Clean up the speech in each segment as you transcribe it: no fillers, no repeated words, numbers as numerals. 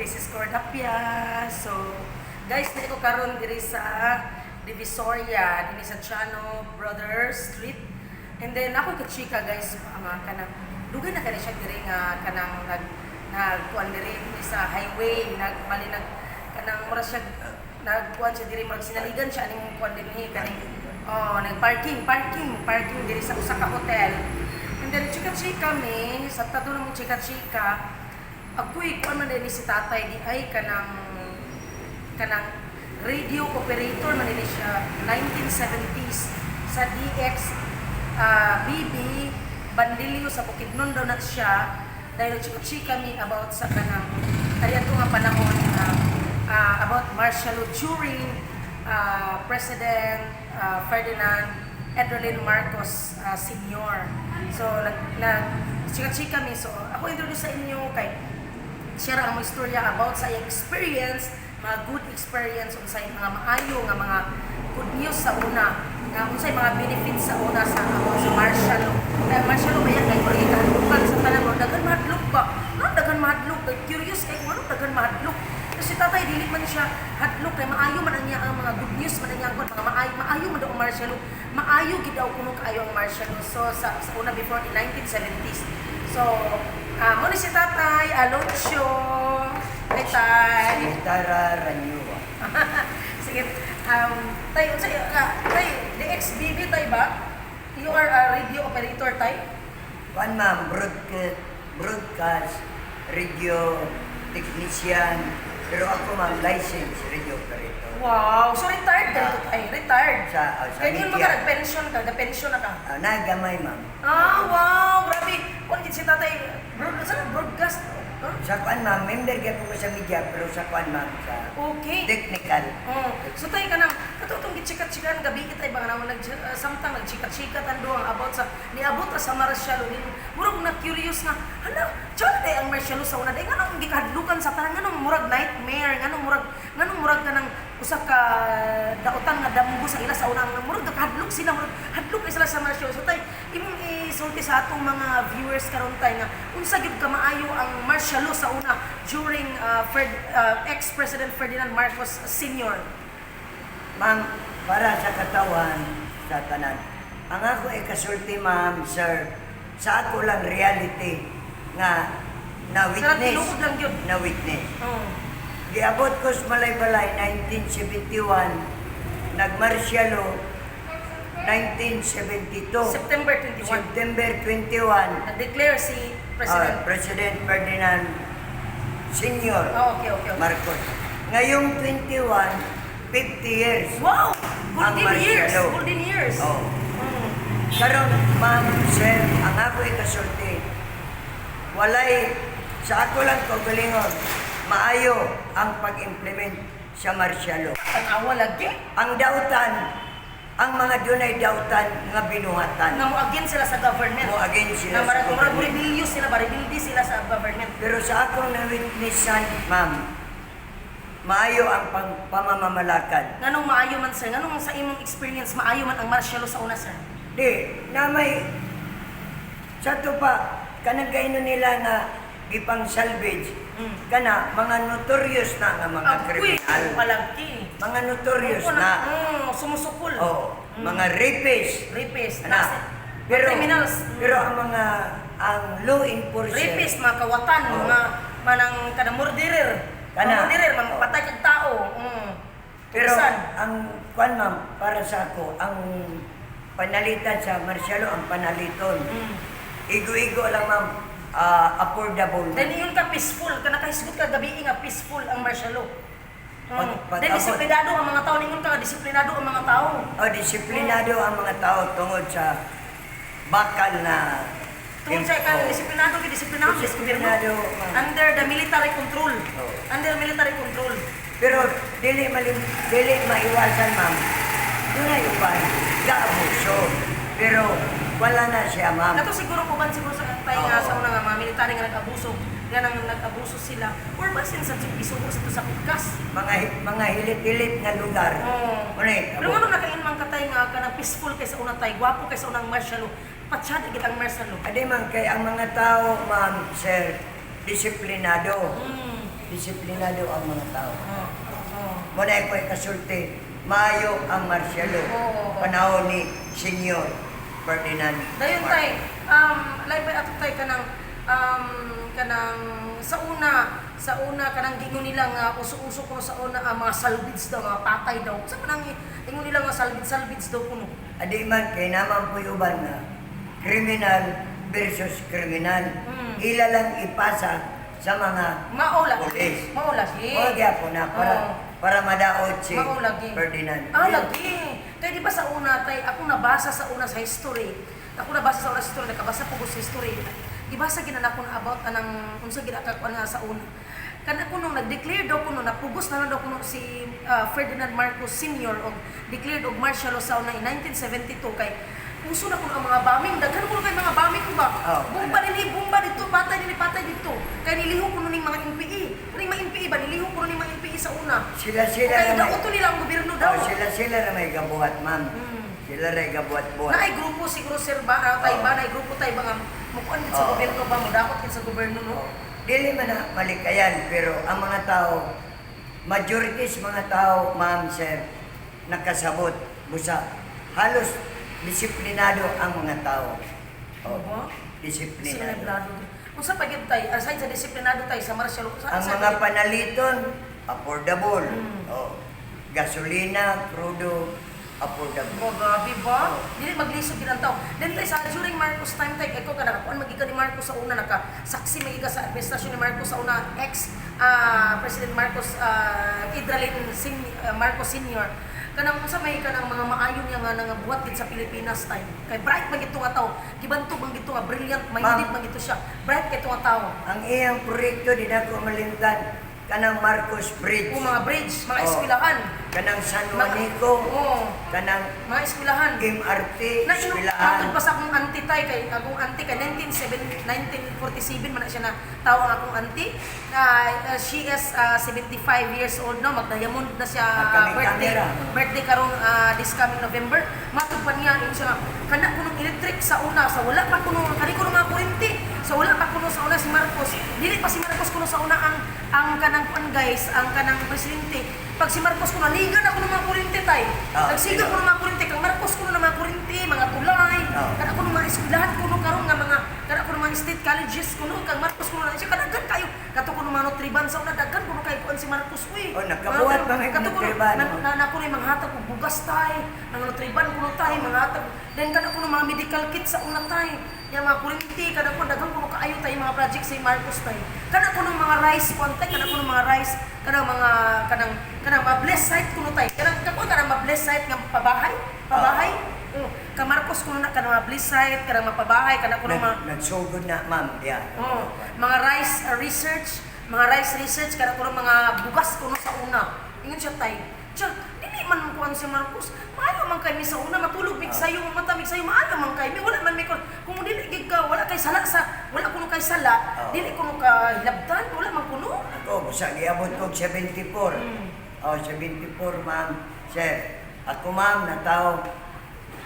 Mrs. Cordapia. So, guys, naa ko karon diri sa Divisoria, dinhi sa Chano Brothers Street. And then ako kachika, guys, mga kanang dugay na kani siya diri nga kanang nag nagkuan diri dinhi sa highway, nag bali nag kanang mura siya nagkuan siya diri, murag sinaligan siya aning kuan dinhi kaning, oh, nag parking parking parking diri sa usa ka hotel. And then chika-chika mi, sa tato na mo chika-chika, ako'y kuan man din si tatay di ay kanang kanang radio operator man din siya 1970s sa DX BB Bandilio sa Bukidnon daw na siya dahil chika-chika mi about sa kanang kaniadto nga panahon about martial law during President Ferdinand Edralin Marcos Sr. So nag nag chika-chika mi, so ako introduce sa inyo kay share ang mga istorya about sa iyang experience, mga good experience, unsay mga maayo nga mga good news sa una, nga unsay mga benefits sa una sa about sa martial law. Kaya martial law ba kay murag kahadlukan sa tanan mo, daghan mahadlok ba? No, daghan mahadlok. Kay curious kay kung ano daghan mahadlok. Kasi tatay dili man siya hadlok kay maayo man ang iya ang mga good news man ang iyang kuan, mga maayo maayo man daw ang martial law. Maayo gid daw kuno kaayo ang martial law. So sa una before in 1970s. So, mao ni si Tatay Alonso. Hi, Tay. Tara Ranyua. Sige, tay, unsa tay, DXBB tay ba? You are a radio operator, tay? Kuan ma'am, broadcast, radio technician, pero ako ma'am, licensed radio operator. Wow, so retired ka dito, tay? Retired? Sa Kaya yun media. mga nag-pension ka, nag-pension na ka? Nagamay ma'am. Ah, wow, grabe. Kung si tatay, saan broadcast? Huh? Sa kuan ma'am, member gyud ko sa media, pero sa kuan ma'am, sa technical. Oh. So tay kanang katong gichika-chikan gabi kita ba nga nag samtang nagchika-chika tando ang about sa niabot ra sa martial law din, murag na curious nga, hala, tiyan day ang martial law sa una day, nganong gikahadlukan sa tanan, nganong murag nightmare, nganong murag kanang usa ka dautan nga damgo sa ila sa una, nga murag kahadlok sila, murag hadlok kay sila sa martial law. So tay, imong isulti sa atong mga viewers karon, tay, nga unsa gyud ka maayo ang martial law sa una during ex-President Ferdinand Marcos Sr.? Ma'am, para sa katawan sa tanan. Ang ako ay kasulti ma'am, sir, sa ako lang reality nga na Sa witness. tinuod lang yun. Na witness. Oh. Giabot ko sa Malaybalay 1971, nag-martial law 1972. September 21. September 21, Nag-declare si President. President Ferdinand Senior Oh, okay. Marcos. Ngayong 21, 50 years. Wow! Ang Golden martial years! law. Golden years! Oh. Karon, ma'am, sir, ang ako ikasulti, walay, sa ako lang kaugalingon, maayo ang pag-implement sa martial law. Tanawa lagi. Ang dautan, ang mga dunay dautan nga binuhatan. Nga mo against sila sa government. Mo against sila nga sa murag government. rebellious sila ba? Rebelde sila sa government. Pero sa akong na-witnessan, ma'am, maayo ang pamamamalakad. Nganong maayo man, sir? Nganong sa imong experience maayo man ang martial law sa una, sir? Di, na may, sa to pa, kanang kaino nila nga gipang salvage, kana, mga notorious na nga mga Agoy, kriminal. palagi. Mga notorious Oo, na. Sumusukol. Oo, mga rapist. Rapist. Ana. Pero, criminals. Pero ang mga, ang law enforcer, Rapist, mga kawatan, mga manang kana murderer. Kana. Mga murderer, mga patay kag tao. Pero Tulisan. ang kwan ma'am, para sa ako, ang panalitan sa martial law, ang panaliton. Igo-igo lang ma'am, affordable. Then yun ka peaceful, ka nakahisgot ka gabi nga peaceful ang martial law. Pag Then disiplinado ang mga tao, ningon ka nga disiplinado ang mga tao. Oh, disiplinado ang mga tao tungod sa bakal na Tungod sa kan disiplinado gyud, disiplinado sa gobyerno. Disiplinado, ma'am. Under the military control. Oo. Under military control. Pero dili malim, dili maiwasan ma'am. Dunay uban gaabuso. Pero wala na siya ma'am. Kato siguro uban siguro sa tay nga Oo. sa una nga mga military nga nag-abuso, nga nang nag-abuso sila or basin sa isugo sa to sa pukas. Mga hilit-hilit nga lugar. Oo. Unay, Pero ngano nakain man katay nga kanang peaceful kay sa unang tay, gwapo kay sa unang martial law. Patsada gid ang martial law. Adi man kay ang mga tao ma'am, sir, disiplinado. Disiplinado ang mga tao. Oo. Mao na ko kasulti, maayo ang martial law. Oo. Panahon ni Senior Ferdinand Dayon Marcos. tay, lahi pa ato tay kanang sa una kanang gingon nila nga uso-uso kuno sa una ang mga salvage daw, mga patay daw. Sa man ang ingon nila nga salvage daw kuno? Adi man kay naman po uban na criminal versus criminal. Ila lang ipasa sa mga Mao lagi. Police. Mao lagi. Mao gyapon na para Oo. para madaot si Mao lagi. Ferdinand. Ah, lagi. Kaya di ba sa una, tay, ako nabasa sa una sa history. Ako nabasa sa una sa history, nakabasa po ko sa history. Gibasa gina na ako na about anang unsa gina ka kuan nga sa una. Kana kuno nag-declare daw kuno, napugos na lang daw kuno si Ferdinand Marcos Sr. og declared og martial law sa una in 1972 kay uso na kuno ang mga bombing, daghan kuno kay mga bombing ba. Oh, Bomba dinhi, bomba dito, patay dinhi, patay dito. Kay nilihok kuno ning mga NPA. Kaning mga NPA ba, nilihok kuno ning mga NPA sa una. Sila-sila Kaya na may, dauto nila ang gobyerno daw. oh, sila-sila na may gabuhat, ma'am. Sila ray gabuhat-buhat. Naay grupo siguro, sir, ba, tay ba, Oo. naay grupo tay ba nga mukuan gid sa Oo. gobyerno ba, modakot gid sa gobyerno, no? Oh, dili man na malikayan, pero ang mga tao, majority sa mga tao, ma'am, sir, nakasabot, busa. Halos disiplinado ang mga tao. Oh, Diba? disiplinado. Disiplinado. Unsa pa gyud tay, aside sa disiplinado tay sa martial law, Ang sa mga panaliton, affordable. Oh, gasolina, crudo, affordable. Mo grabe ba? Dili maglisod gid ang tao. Then tay sa during Marcos time tay, ikaw ka nakakuan magi ka ni Marcos sa una, naka saksi magi ka sa administrasyon ni Marcos sa una, ex President Marcos, Edralin Marcos Senior. Kanang unsa may kanang mga maayo niya nga nangabuhat gid sa Pilipinas tay? Kay bright man gid to nga tao, gibantog man gid to nga brilliant minded Ma'am. man gid to siya. Bright kay to nga tao. Ang iyang proyekto, di na ko malimtan, kanang Marcos Bridge, O mga bridge, mga Oh. eskwelahan. Kanang San Juanico, Oo, kanang mga eskwelahan. MRT, Na eskwelahan. matod pa sa akong auntie tay, kay akong auntie kay 1947 man na siya na tao ang akong auntie. She is 75 years old no, mag-diamond na siya Ah, kami birthday camera. birthday karong this coming November. Matod pa niya yun siya nga, kana kunong electric sa una, sa wala pa kuno kani kuno mga kuryente. Sa wala pa kuno sa una si Marcos. Dili pa si Marcos kuno sa una ang kanang kuan guys, ang kanang presidente. Pag si Marcos kuno liga na kuno mga kuryente tay. Ah, Nagsiga sila. kuno mga kuryente kang Marcos kuno na mga kuryente, mga tulay. Kana kuno mga eskwelahan kuno karon nga mga kana kuno mga state colleges kuno kang Marcos kuno na siya kadaghan kayo. Kato kuno mga Nutriban sa una, daghan kuno kay kuan si Marcos uy. Oh, nakabuhat Mga ba may kato kuno Nutriban, na, oh? na, na kuno yung mga hatag og bugas tay, mga Nutriban kuno tay, mga hatag. Then kana kuno mga medical kit sa una tay. Yang mga kuryente kana kuno daghan kuno kaayo tay mga project si Marcos tay. Kana kuno mga rice kuan tay, kana kuno mga rice, kanang mga kanang kanang mga blessed site kuno tay. Kanang kako kanang mga blessed site nga pabahay, pabahay. Oh, ka Marcos kuno na kanang mga blessed site, kanang mga pabahay, kana kuno mga Nagsugod na, ma'am. Yeah. Oh, mga rice research, mga rice research kada kuno mga bugas kuno sa una. Ingon siya tay. Siya, dili man kuan si Marcos. Maayo man kay mi sa una, matulog mig sayo, mamata mig sayo, maayo man kay mi, wala man mi kun kung dili gid ka, wala kay sala sa, wala kuno kay sala, dili kuno ka hilabtan, wala man kuno. Ako, busa giabot ko 74. Oh, 74, ma'am. Sir, ako, ma'am, natao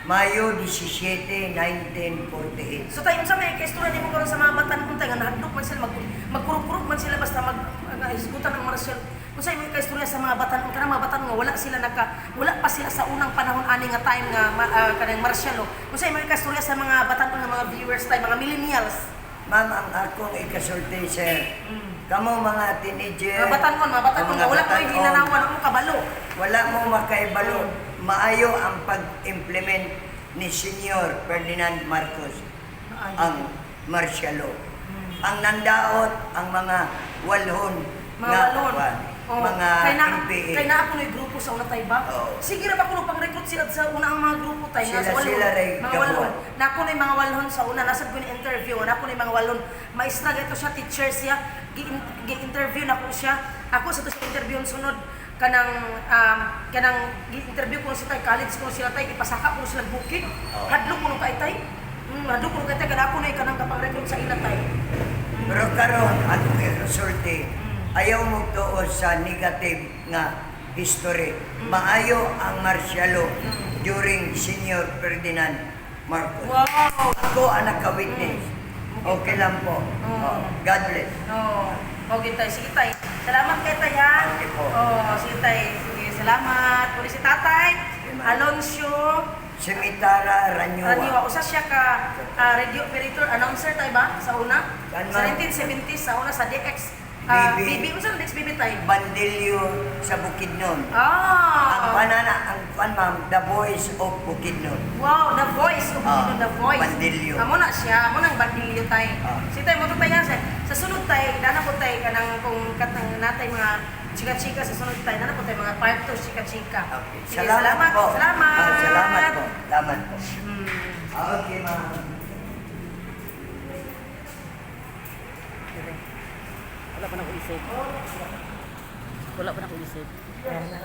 Mayo 17, 1948. So tayo unsa may kaistorya nimo karon sa mga batan-on tay nga nahadlok man sila, magkurog-kurog man sila basta mag nga hisgutan ang martial. Unsa may kaistorya sa mga batan-on kanang mga batan nga wala sila naka wala pa sila sa unang panahon ani nga time nga kanang martial law? Unsa may kaistorya sa mga batan-on nga mga viewers tay, mga millennials? Ma'am, ang akong ikasulti, sir, kamo mga teenager, Mga batan-on ang nga wala koy batan-on, hinanawan mo kabalo. Wala mo makaibalo, maayo ang pag-implement ni Senior Ferdinand Marcos Maayo. ang martial law. Ang nandaot ang mga walhon Mga nga walon. kwan, Oo. mga kay na, NPA. Kay na ako no'y grupo sa una tay ba? Oo. Sige ra ba kuno pang recruit sila sa una ang mga grupo tay nga Sila- sa walon. sila ray Mga gabuhat. walon. Na ako no'y mga walon sa una, nasad ko ni interview, na ako no'y mga walon. Maestra gito siya, teacher siya, gi-interview na ko siya. Ako sa to sa interview sunod kanang kanang gi-interview ko sila tay, college ko sila tay, ipasaka ko sila bukid. Oo. Hadlok ko kay tay. Hadlok ko kay tay kada ako no'y kanang kapang-recruit sa ila tay. Pero karon akong ikasulti, ayaw mo tuo sa negative nga history. Maayo ang martial law during Senior Ferdinand Marcos. Wow. Ako ang naka-witness. Okay lang po. Oh, God bless. Oh. Okay, tay. Sige, tay. Salamat kay tay, ha? Okay po. Oh, sige, tay. Sige, salamat. Uli si tatay, Sige, ma'am. Alonso Semitara Ranyua. Raniwa. Usa siya ka radio operator, announcer tay ba? Sa una? Kan, Sa ma'am. 1970s, sa una sa DX. BB. BB. Unsa ang DX BB, tay? Bandilyo sa Bukidnon. Ang panana, ang kwan, ma'am, The Voice of Bukidnon. Wow, The Voice. Oh, The Voice. Bandilyo. Amo na siya, amo nang Bandilyo, tay. Si tay mo to tay ha, sa sunod tay, dana po tay kanang kung katang natay mga chika-chika sa sunod tay, dana po tay mga part 2 chika-chika. Okay. Sige, Salamat po. Salamat. Salamat po. Salamat po. Okay, ma'am. Wala pa na ko isip. Wala pa na ko isip. Ayan na.